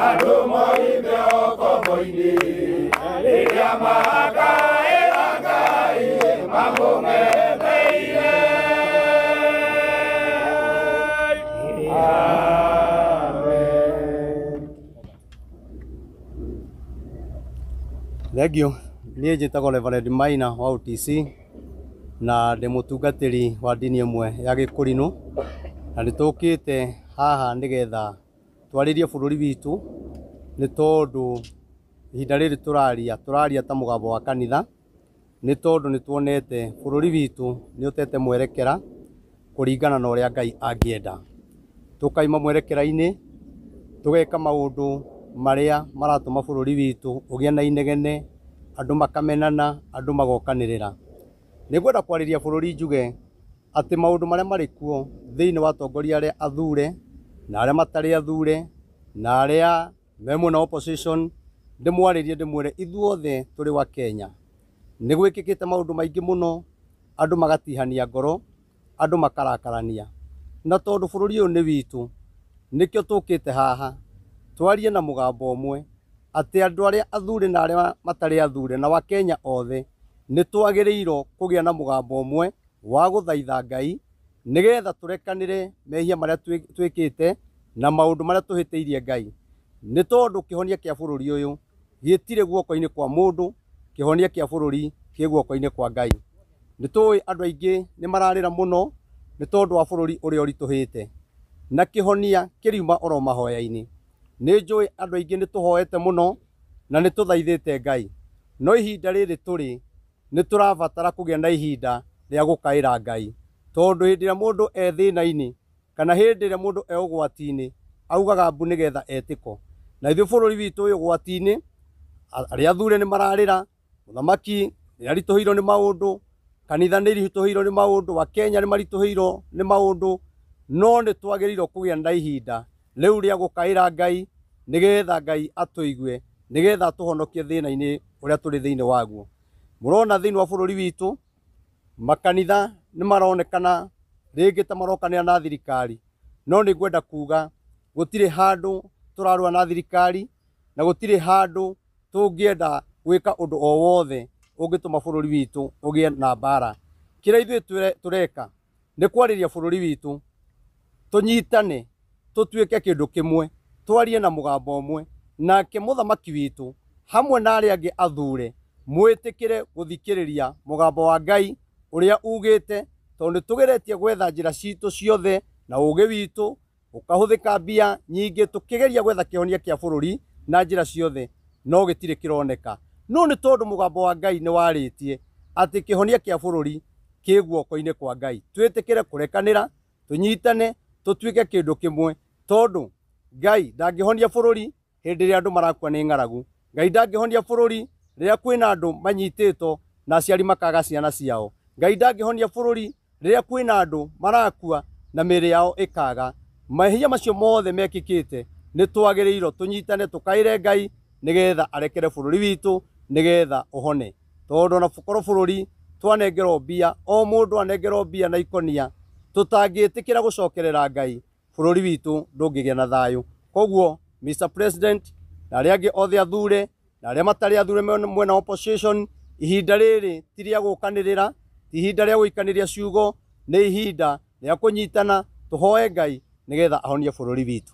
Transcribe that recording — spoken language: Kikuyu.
Andũ moime ũkombo-inĩ rĩrĩa makaĩra Ngai mamũng'etheire. Amen. Thengio, niĩ njĩtagwo Reverend Maina wa UTC na ndĩ mũtungatĩri wa ndini ĩmwe ya Gĩkũrinũ, na nĩ tũkĩte haha nĩgetha twarĩrie bũrũri witũ, nĩ tondũ ihinda rĩrĩ tũraria, tũraria ta mũgambo wa kanitha, nĩ tondũ nĩ tuonete bũrũri witũ nĩ ũtete mwerekera kũringana na ũrĩa Ngai angĩenda. Tũkaima mwerekera-inĩ, tũgeka maũndũ marĩa maratũma bũrũri witũ ũgĩe na inegene, andũ makamenana, andũ magokanĩrĩra. Nĩngwenda kwarĩria bũrũri njuge atĩ maũndũ marĩa marĩ kuo thĩinĩ wa atongoria arĩa athure na arĩa matarĩ athure na arĩa me mwena wa opposition, ndĩmwarĩrie ndĩmwĩre ithuothe tũrĩ wa Kenya. Nĩ gwĩkĩkĩte maũndũ maingĩ mũno, andũ magatihania ngoro, andũ makarakarania. Na tondũ bũrũri ũyũ nĩ witũ, nĩkĩo tũkĩte haha twarie na mũgambo ũmwe atĩ andũ arĩa athure na arĩa matarĩ athure na Wakenya othe nĩ twagĩrĩirwo kũgĩa na mũgambo ũmwe wa gũthaitha Ngai nĩgetha tũrekanĩre mehia marĩa twĩkĩte na maũndũ marĩa tũhĩtĩirie Ngai. Nĩ tondũ kĩhonia kĩa bũrũri ũyũ gĩtirĩ guoko-inĩ kwa mũndũ, kĩhonia kĩa bũrũri kĩ guoko-inĩ kwa Ngai. Nĩ tũĩ andũ aingĩ nĩ mararĩra mũno nĩ tondũ wa bũrũri ũrĩa ũritũhĩte, na kĩhonia kĩriuma oro mahoya-inĩ. Nĩ njũĩ andũ aingĩ nĩ tũhoete mũno na nĩ tũthaithĩte Ngai, no ihinda rĩrĩ tũrĩ nĩ tũrabatara kũgĩa na ihinda rĩa gũkaĩra Ngai, tondũ hĩndĩ ĩrĩa mũndũ e thĩna-inĩ kana hĩndĩ ĩrĩa mũndũ e ũgwati-inĩ augaga mbu nĩgetha etĩko. Na ithuĩ bũrũri witũ wĩ ũgwati-inĩ, arĩa athure nĩ mararĩra, mũthamaki nĩ aritũhĩirwo nĩ maũndũ, kanitha nĩ iritũhĩirwo nĩ maũndũ, Wakenya nĩ maritũhĩirwo nĩ maũndũ, no nĩ twagĩrĩirwo kũgĩa na ihinda rĩu rĩa gũkaĩra Ngai nĩgetha Ngai atũigue, nĩgetha atũhonokie thĩna-inĩ ũrĩa tũrĩ thĩinĩ waguo. Mũrona thĩinĩ wa bũrũri witũ makanitha nĩ maronekana rĩngĩ ta marokanĩra na thirikari, no nĩ ngwenda kuga gũtirĩ handũ tũrarũa na thirikari na gũtirĩ handũ tũngĩenda gwĩka ũndũ o wothe ũngĩtũma bũrũri witũ ũgĩe na mbara. Kĩrĩa ithuĩ tũreka nĩ kwarĩria bũrũri witũ, tũnyitane, tũtuĩke kĩndũ kĩmwe, twarie na mũgambo ũmwe, nake mũthamaki witũ hamwe na arĩa angĩ athure mwĩtĩkĩre gũthikĩrĩria mũgambo wa Ngai ũrĩa ugĩte, tondũ nĩ tũgeretie gwetha njĩra citũ ciothe na ũgĩ witũ ũkahũthĩka mbia nyingĩ tũkĩgeria gwetha kĩhonia kĩa bũrũri na njĩra ciothe, no gĩtirĩ kĩroneka. No nĩ tondũ mũgambo wa Ngai nĩ warĩtie atĩ kĩhonia kĩa bũrũri kĩ guoko-inĩ kwa Ngai. Twĩtĩkĩre kũrekanĩra, tũnyitane, tũtuĩke kĩndũ kĩmwe, tondũ Ngai ndangĩhonia bũrũri hĩndĩ ĩrĩa andũ marakua nĩ ng'aragu. Ngai ndangĩhonia bũrũri rĩrĩa kwĩna andũ manyitĩtwo na aciari makaga ciana ciao. Ngai ndangĩhonia bũrũri rĩrĩa kwĩna andũ marakua na mĩĩrĩ yao ĩkaga. Mehia macio mothe mekĩkĩte nĩ twagĩrĩirwo tũnyitane tũkaĩre Ngai nĩgetha arekere bũrũri witũ nĩgetha ũhone. Tondũ ona korwo bũrũri twanengerwo mbia, o mũndũ anengerwo mbia na ikonia, tũtangĩtĩkĩra gũcokerera Ngai, bũrũri witũ ndũngĩgĩa na thayũ. Koguo Mr President na arĩa angĩ othe athure na arĩa matarĩ athure mwena wa opposition, ihinda rĩrĩ ti rĩa gũkanĩrĩra, ti ihinda rĩa gũikanĩria ciugo, nĩ ihinda rĩa kũnyitana tũhoe Ngai nĩgetha ahonie bũrũri witũ.